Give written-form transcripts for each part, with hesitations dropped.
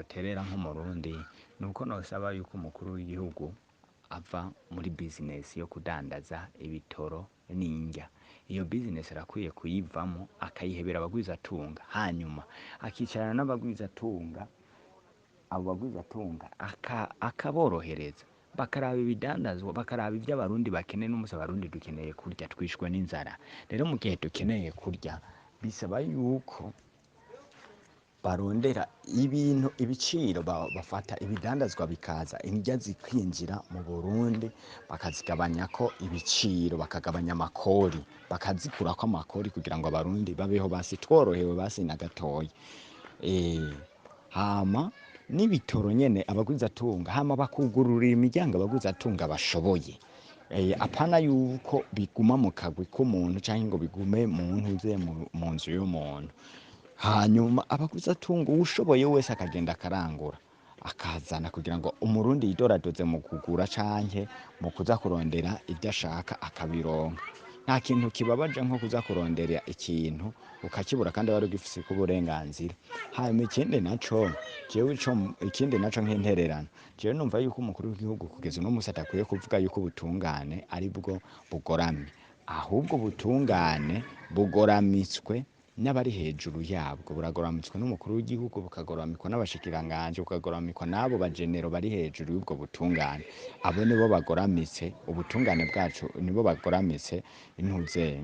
noterera nk'Umurundi, nuko nosaba yuko umukuru w'igihugu ava muri bizinesi yo kudandaza ibitoro n'indya. Iyo bizinesi arakwiye kuyivamo akayihebera abagwizatunga, hanyuma akicarana n'abagwizatunga, abo bagwizatunga akaborohereza, bakaraba ibidandazwa, bakaraba ivyo Abarundi bakeneye. N'umunsi Abarundi dukeneye kurya, twishwe n'inzara. Rero mu gihe dukeneye kurya, bisaba yuko barondera ibintu, ibiciro, bafata ibidandazwa bikaza, indya zikinjira mu Burundi, bakazigabanyako ibiciro, bakagabanya amakori, bakazikurako amakori kugira ngo Abarundi babeho basi tworohewe basi na gatoya. Hama n'ibitoro nyene abagwizatunga, hama bakugururira imiryango abagwizatunga bashoboye. Apana yuko biguma mu kagwi k'umuntu canke ngo bigume mu ntuze mu nzu y'umuntu. Hanyuma abagwizatunga, uwushoboye wese akagenda akarangura akazana, kugira ngo Umurundi yidoradoze mu kugura canke mu kuza kurondera ivyo ashaka akabironka. Nta kintu kibabaje nko kuza kurondera ikintu ukakibura kandi wari ugifiseko uburenganzira. Hanyuma ikindi naco, jewe ico ikindi naco nk'intererano, jewe numva yuko umukuru w'igihugu kugeza uno musi adakwiye kuvuga yuko ubutungane ari bwo bugoramye, ahubwo ubutungane bugoramitswe n'abari hejuru yabwo, buragoramitswe n'umukuru w'igihugu, bukagoramikwa n'abashikiranganji, bukagoramikwa n'abo bajenero bari hejuru y'ubwo butungane. Abo nibo bagoramitse ubutungane bwacu, nibo bagoramitse intuze,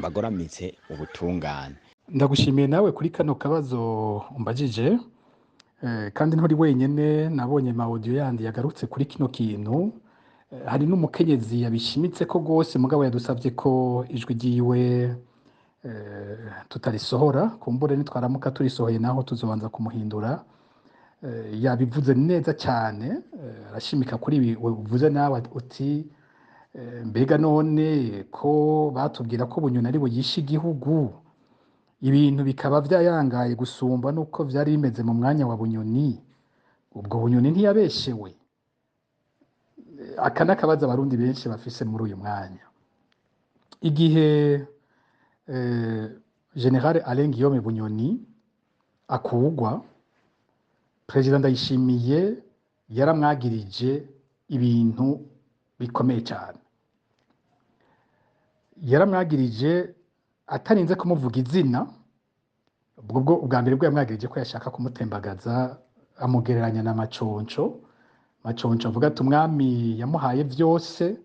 bagoramitse ubutungane. Ndagushimiye nawe kuri kano kabazo umbajije, kandi nturi wenyene. Nabonye ma audio yandi yagarutse kuri kino kintu. Hari n'umukenyezi yabishimitse ko gose, mugabo yadusavye ko ijwi ryiwe tutarisohora. Kumbure nitwaramuka turisohoye naho tuzobanza kumuhindura. Yabivuze neza cyane, arashimika kuri ibi uvuze nawe uti mbega none ko batubwira ko Bunyoni ari buyishe igihugu, ibintu bikaba vyayangaye gusumba nuko vyari bimeze mu mwanya wa Bunyoni, ubwo Bunyoni ntiyabeshewe? Aka n'akabazo Abarundi benshi bafise muri uyu mwanya. Igihe General Alain Guillaume Bunyoni akugwa, Perezida Ndayishimiye yaramwagirije ibintu bikomeye cyane. Yaramwagirije atarinze kumuvuga izina. Ubwo bwo ubwa mbere bwo yamwagirije ko yashaka kumutembagaza, amugereranya na Maconco. Maconco avuga ati umwami yamuhaye vyose,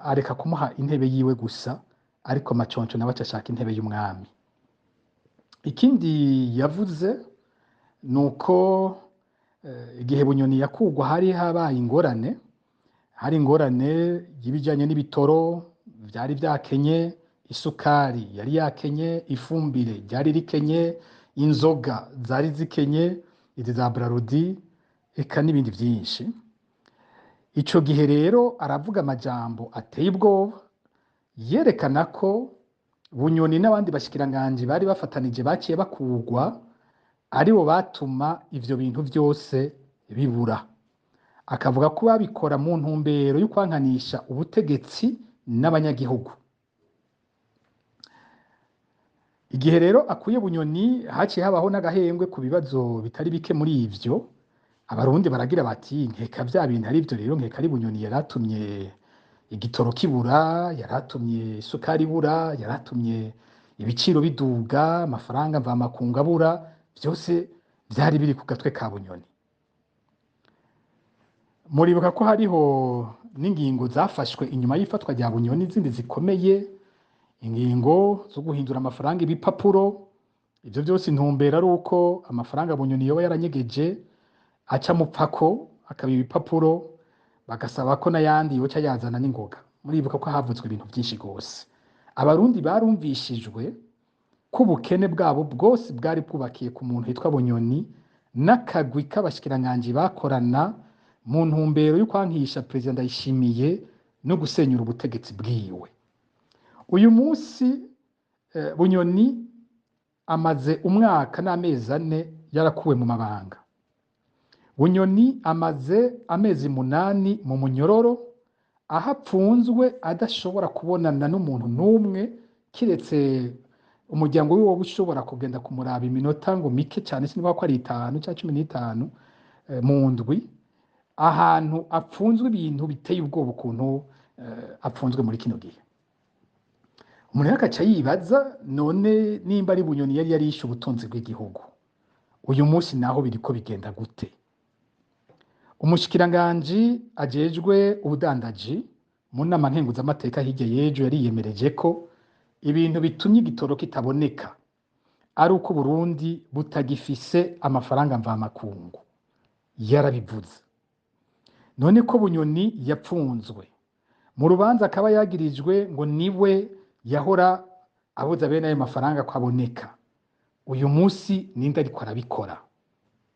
areka kumuha intebe yiwe gusa, ariko Maconco nawe aca ashaka intebe y'umwami. Ikindi yavuze ni uko igihe Bunyoni yakugwa hari habaye ingorane, hari ingorane y'ibijyanye n'ibitoro byari byakenye, isukari yari yakenye, ifumbire ryari rikenye, inzoga zari zikenye, izi za Brarudi, eka n'ibindi byinshi. Ico gihe rero aravuga amajambo ateye ubwoba yerekana ko Bunyoni n'abandi bashikiranganji bari bafatanije baciye bakugwa aribo batuma ivyo bintu vyose bibura, akavuga ko babikora mu ntumbero yo kwankanisha ubutegetsi n'abanyagihugu. Igihe rero akuye Bunyoni, haciye habaho n'agahengwe ku bibazo bitari bike. Muri ivyo Abarundi baragira bati nkeka vya bintu ari byo rero, nkeka ari Bunyoni yaratumye igitoro kibura, yaratumye isukari ibura, yaratumye ibiciro biduga, amafaranga mvamakungu abura, byose byari biri ku gatwe ka Bunyoni. Muribuka ko hariho n'ingingo zafashwe inyuma y'ifatwa rya Bunyoni zindi zikomeye, ingingo zo guhindura amafaranga ibipapuro. Ibyo byose intumbero ari uko amafaranga Bunyoni yoba yaranyegeje aca mupfako akaba ibipapuro, bagasaba ko n'ayandi yoca yazana n'ingoga. Muribuka ko havutswe ibintu byinshi rwose. Abarundi barumvishijwe ko ubukene bwabo bwose bwari bwubakiye ku muntu witwa Bunyoni n'akagwi k'abashikiranganji bakorana mu ntumbero yo kwankisha Perezida Ndayishimiye no gusenyura ubutegetsi bwiwe. Uyu munsi Bunyoni amaze umwaka n'amezi 4 yarakuwe mu mabanga. Bunyoni amaze amezi 8 mu munyororo, aho apfunzwe adashobora kubonana n'umuntu n'umwe kiretse Umuryango wiwe woba ushobora kugenda kumuraba iminota ngo mike cyane, siniba ko ari 5 cyangwa 15 mu ndwi, ahantu apfunzwe ibintu biteye ubwoba ukuntu apfunzwe muri kino gihe. Umuntu akaca yibaza, none nimba ari Bunyoni yari yarishe ubutunzi bw'igihugu, uyu munsi naho biriko bigenda gute? Umushikiranganji ajejwe ubudandaji mu nama nkenguzamateka hirya y'ejo yariyemereje ko ibintu bitumye igitoro kitaboneka ari uko Burundi butagifise amafaranga mvamakungu. Yarabivuze. None ko Bunyoni yapfunzwe mu rubanza akaba yagirijwe ngo niwe yahora abuza bene ayo mafaranga ko aboneka, uyu munsi ninde ariko arabikora?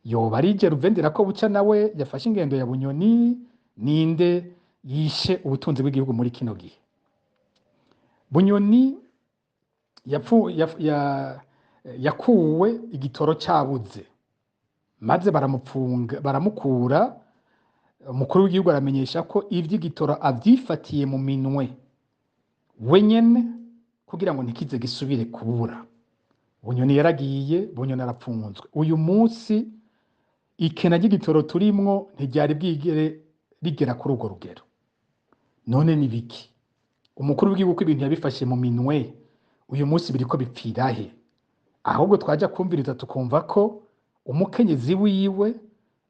Yoba ari Gervain Ndirakobuca nawe yafashe ingendo ya Bunyoni? Ninde yishe ubutunzi bw'igihugu muri kino gihe? Bunyoni yakuwe igitoro cyabuze, maze baramupfunga, baramukura. Umukuru w'igihugu aramenyesha ko ivy'igitoro avyifatiye mu minwe wenyene kugira ngo ntikize gisubire kubura. Bunyoni yaragiye, Bunyoni arapfunzwe. Uyu munsi ikena ry'igitoro turimwo ntiryari bwigere rigera kuri urwo rugero. None ni biki? Umukuru w'igihugu ko ibintu yabifashe mu minwe, uyu munsi biriko bipfira he? Ahubwo twaja kumviriza tukumva ko umukenyezi wiwe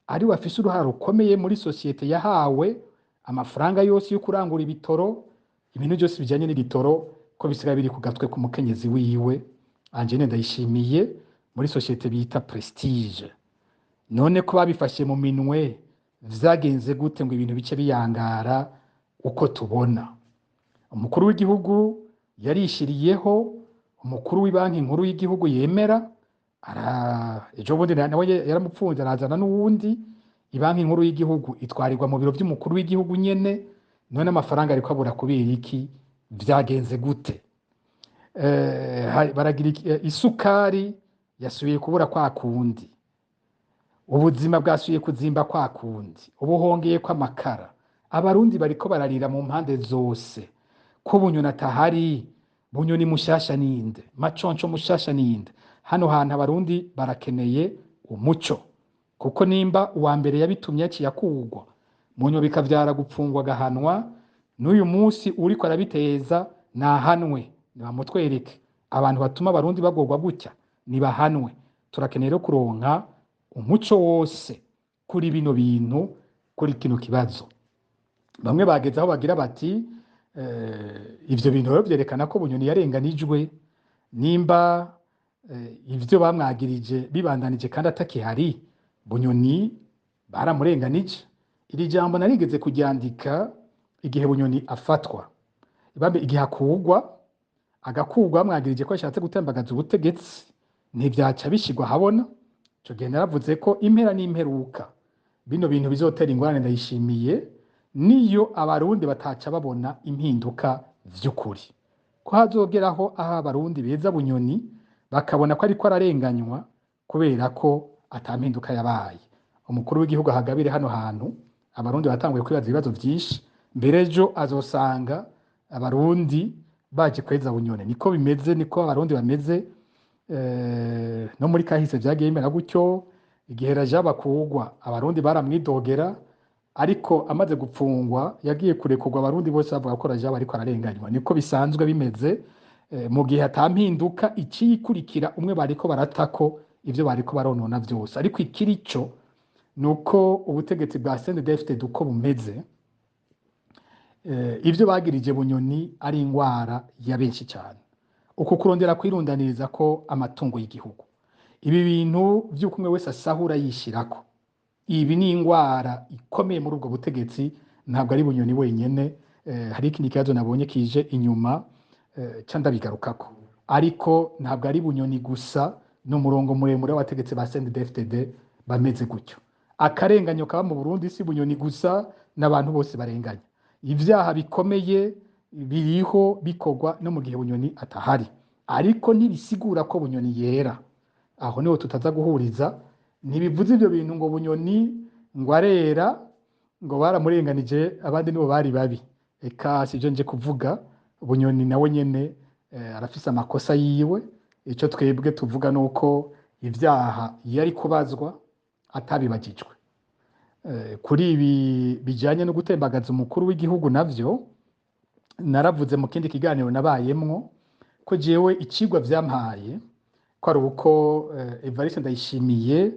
ari we afise uruhara rukomeye muri sosiyete yahawe amafaranga yose yo kurangura ibitoro, ibintu byose bijanye n'igitoro ko bisigaye biri ku gatwe k'umukenyezi wiwe Angeline Ndayishimiye muri sosiyete bita Prestige. None ko babifashe mu minwe, vyagenze gute ngo ibintu bice biyangara uko tubona? Umukuru w'igihugu yarishiriyeho umukuru w'ibanki nkuru y'igihugu yemera, ejo bundi nawe yaramupfunze arazana n'uwundi. Ibanki nkuru y'igihugu itwarirwa mu biro by'umukuru w'igihugu nyene. None amafaranga ariko abura kubera iki? Vyagenze gute? Baragira isukari yasubiye kubura kwa kundi, ubuzima bwasubiye kuzimba kwa kundi, ubuhongeye kw'amakara, abarundi bariko bararira mu mpande zose ko Bunyoni atahari. Bunyoni mushasha ninde? Maconco mushasha ninde? Hano hantu abarundi barakeneye umuco, kuko nimba uwa mbere yabitumye yaciye akugwa munyo bikavyara gupfungwa agahanwa, n'uyu munsi uriko arabiteza nahanwe. Nibamutwereke abantu batuma abarundi bagorwa gutya, nibahanwe. Turakeneye rero kuronka umuco wose kuri bino bintu, kuri kino kibazo. Bamwe bageze aho bagira bati ivyo bintu rero vyerekana ko Bunyoni yarenganijwe, nimba ivyo bamwagirije bibandanije kandi atakihari, Bunyoni baramurenganije. Iri jambo narigeze kuryandika igihe Bunyoni afatwa, ibambe igihe akugwa, agakugwa bamwagirije ko yashatse gutembagaza ubutegetsi, ntivyaca bishigwa habona. Ico gihe naravuze ko impera n'imperuka bino bintu bizotera ingorane Ndayishimiye, niyo abarundi bataca babona impinduka vy'ukuri, ko hazogeraho aho abarundi beza Bunyoni bakabona ko ariko ararenganywa kubera ko ata mpinduka yabaye. Umukuru w'igihugu ahagabire hano hantu, abarundi batanguye kwibaza ibibazo vyinshi, mbere ejo azosanga abarundi baje kweza Bunyoni. Niko bimeze, niko abarundi bameze. No muri kahise vyagiye bimera gutyo. Igihe Rajab akugwa abarundi baramwidogera, ariko amaze gupfungwa yagiye kurekurwa abarundi bose bavuga ko Rajab ariko ararenganywa. Niko bisanzwe bimeze. Mu gihe atampinduka iciyikurikira umwe bariko baratako ivyo bariko baronona vyose. Ariko ikirico nuko ubutegetsi bwa CNDD-FDD uko bumeze, ivyo bagirije Bunyoni ari ingwara ya benshi cyane, uko kurondera kwirundaniriza ko amatungo y'igihugu, ibi bintu vy'uko umwe wese asahura yishirako, ibi ni ingwara ikomeye muri ubwo butegetsi. Ntabwo ari Bunyoni wenyene. Hari ikindi kibazo nabonye kije inyuma, ca ndabigarukako, ariko ntabwo ari Bunyoni gusa, ni umurongo muremure w'abategetsi ba CNDD-FDD bameze gutyo. Akarenganyo kaba mu Burundi si Bunyoni gusa, n'abantu bose barenganya. Ivyaha bikomeye biriho bikorwa no mu gihe Bunyoni atahari, ariko ntibisigura ko Bunyoni yera. Aho niho tutaza guhuriza. Ntibivuze ivyo bintu ngo Bunyoni ngo arera, ngo baramurenganije abandi nibo bari babi. Eka sivyo nje kuvuga. Bunyoni nawe nyene arafise amakosa yiwe. Icyo twebwe tuvuga ni uko ibyaha yari kubazwa atabibagijwe. Kuri ibi bijyanye no gutembagaza umukuru w'igihugu navyo naravuze mu kindi kiganiro nabayemwo ko jewe icigwa vyampaye ko ari uko Evariste Ndayishimiye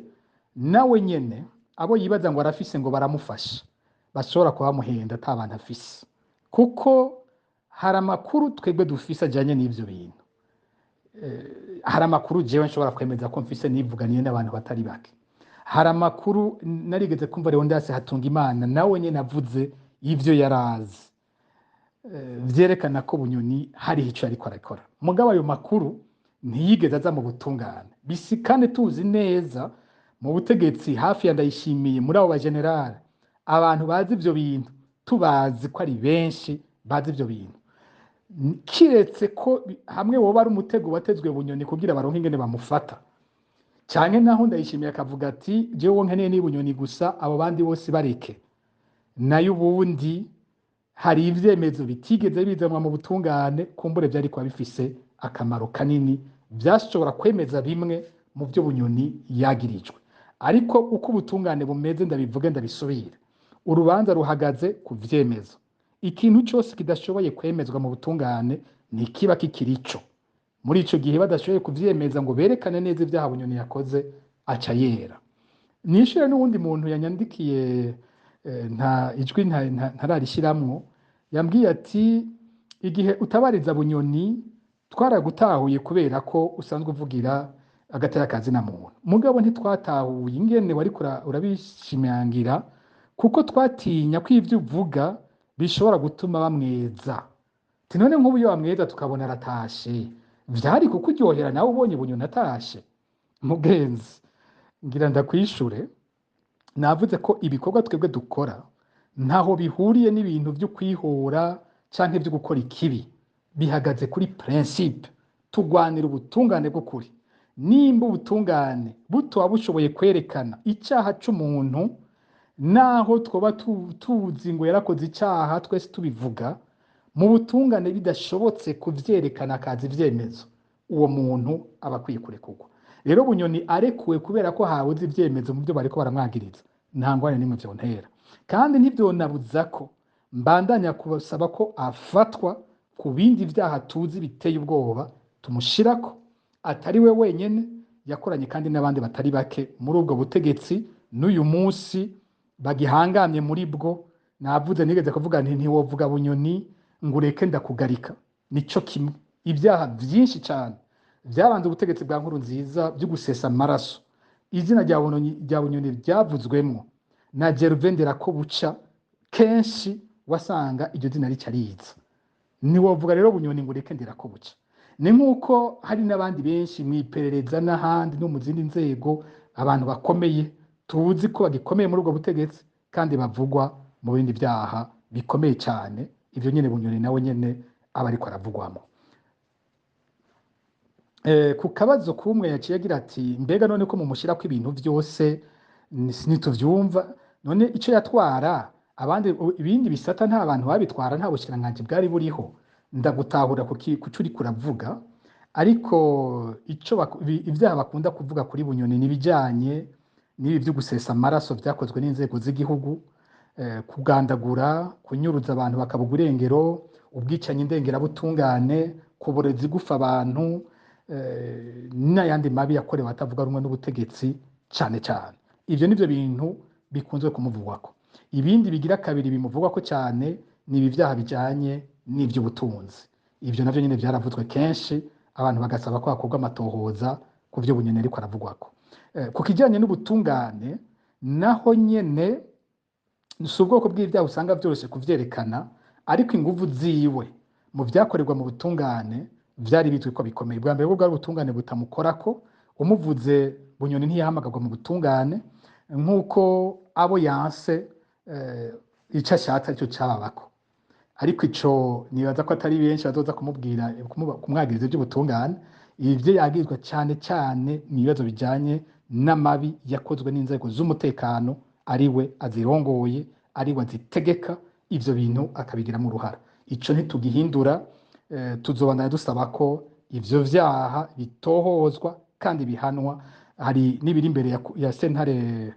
nawe nyene abo yibaza ngo arafise ngo baramufasha bashobora kubamuhenda ata bantu afise, kuko hari amakuru twebwe dufise ajanye n'ivyo bintu. Hari amakuru jewe nshobora kwemeza ko mfise nivuganiye n'abantu batari bake. Hari amakuru narigeze kumva Leonidas Hatungimana nawe nyene avuze ivyo yarazi, vyerekana ko Bunyoni hariho ico yariko arakora, mugabo ayo makuru ntiyigeze aza mu butungane. Bisi kandi tuzi neza mu butegetsi hafi ya Ndayishimiye muri abo bagenerali abantu bazi ivyo bintu, tubazi ko ari benshi bazi ivyo bintu, kiretse ko hamwe woba ari umutego watezwe Bunyoni kugira baronke ingene bamufata, canke naho Ndayishimiye akavuga ati jewe nkeneye ni Bunyoni gusa abo bandi bose bareke. Nayo ubundi hari ivyemezo bitigeze bizanwa mu butungane, kumbure vyari kuba bifise akamaro kanini, vyashobora kwemeza bimwe mu vyo Bunyoni yagirijwe. Ariko uko ubutungane bumeze, ndabivuge ndabisubira, urubanza ruhagaze ku vyemezo. Ikintu cyose kidashoboye kwemezwa mu butungane ntikiba kikiri ico. Muri ico gihe badashoboye kuvyemeza ngo berekane neza ivyaha Bunyoni yakoze, aca yera. Nishure n'uwundi muntu yanyandikiye, nta ijwi ntararishiramwo, yambwiye ati igihe utabariza Bunyoni twaragutahuye kubera ko usanzwe uvugira agateka kazina muntu, mugabo ntitwatahuye ingene wariko urabishimangira, kuko twatinya ko ivyo uvuga bishobora gutuma bamweza. Ati none nk'ubu iyo bamweza tukabona aratashe, vyari kukuryohera nawe ubonye Bunyoni atashe? Mugenzi, ngira ndakwishure, navuze ko ibikorwa twebwe dukora ntaho bihuriye n'ibintu vyo kwihora canke vyo gukora ikibi, bihagaze kuri principe. Tugwanira ubutungane bw'ukuri. Nimba ubutungane butoba bushoboye kwerekana icaha c'umuntu, naho twoba tuzi ngo yarakoze icaha twese tubivuga, mu butungane bidashobotse kuvyerekana akaza ivyemezo, uwo muntu aba akwiye kurekurwa. Rero Bunyoni arekuwe kubera ko habuze ivyemezo mu byo bariko baramwagiriza, nta ngorane n'imwe vyontera, kandi ntivyonabuza ko mbandanya kubasaba ko afatwa ku bindi vyaha tuzi biteye ubwoba tumushirako. Atari we wenyene yakoranye kandi n'abandi batari bake muri ubwo butegetsi n'uyu munsi bagihangamye muri bwo. Navuze nigeze kuvuga nti ntiwovuga Bunyoni ngo ureke ndakugarika, nico kimwe. Ibyaha vyinshi cane vyaranze ubutegetsi bwa Nkurunziza vyo gusesa amaraso, izina rya Bunyoni ryavuzwemwo na Gervais Nderakobuca, kenshi wasanga iryo zina rica riza. Ntiwovuga rero Bunyoni ngo ureke Nderakobuca. Ni nk'uko hari n'abandi benshi mw'iperereza n'ahandi no mu zindi nzego, abantu bakomeye tuzi ko bagikomeye muri ubwo butegetsi kandi bavugwa mu bindi vyaha bikomeye cyane, ivyo nyene Bunyoni nawe nyene aba ariko aravugwamo. Ku kabazo kumwe yaciye agira ati mbega none ko mumushirako ibintu vyose ntituvyumva, none ico yatwara abandi ibindi bisata nta bantu babitwara, nta bushikiranganji bwari buriho. Ndagutahura kuco uriko uravuga, ariko ivyaha bakunda kuvuga kuri Bunyoni nibijanye n'ibi vyo gusesa amaraso vyakozwe n'inzego z'igihugu, kugandagura, kunyuruza abantu bakabuga irengero, ubwicanyi ndengerabutungane, kuboreza igufa abantu, n'ayandi mabi yakorewe atavuga rumwe n'ubutegetsi cane cane. Ivyo nivyo bintu bikunzwe kumuvugwako. Ibindi bigira kabiri bimuvugwako cane ni ibi vyaha bijanye n'ivy'ubutunzi. Ivyo navyo nyene vyaravuzwe kenshi, abantu bagasaba ko hakorwa amatohoza ku vyo Bunyoni ariko aravugwako. Ku kijanye n'ubutungane naho nyene si ubwoko bw'ivyaha usanga vyoroshe kuvyerekana, ariko inguvu ziwe mu vyakorerwa mu butungane vyari bizwi ko bikomeye. Bwa mbere bwo bwari ubutungane butamukorako, umuvuze Bunyoni ntiyahamagarwa mu butungane, nk'uko abo yanse ico ashatse aricyo cababako. Ariko ico nibaza ko atari benshi bazoza kumwagiriza ivy'ubutungane. Ivyo yagirizwa cane cane ni ibibazo bijanye n'amabi yakozwe n'inzego z'umutekano, ariwe azirongoye, ariwe azitegeka, ivyo bintu akabigiramo uruhara. Ico ntitugihindura, tuzobandanya dusaba ko ivyo vyaha bitohozwa kandi bihanwa. Hari n'ibiri imbere ya sentare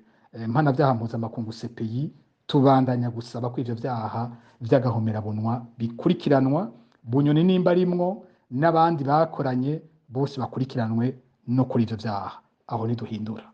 mpanavyaha mpuzamakungu CPI. Tubandanya gusaba ko ivyo vyaha vy'agahomerabunwa bikurikiranwa, Bunyoni nimba arimwo n'abandi bakoranye bose bakurikiranwe no kuri ivyo vyaha. Aho ntiduhindura.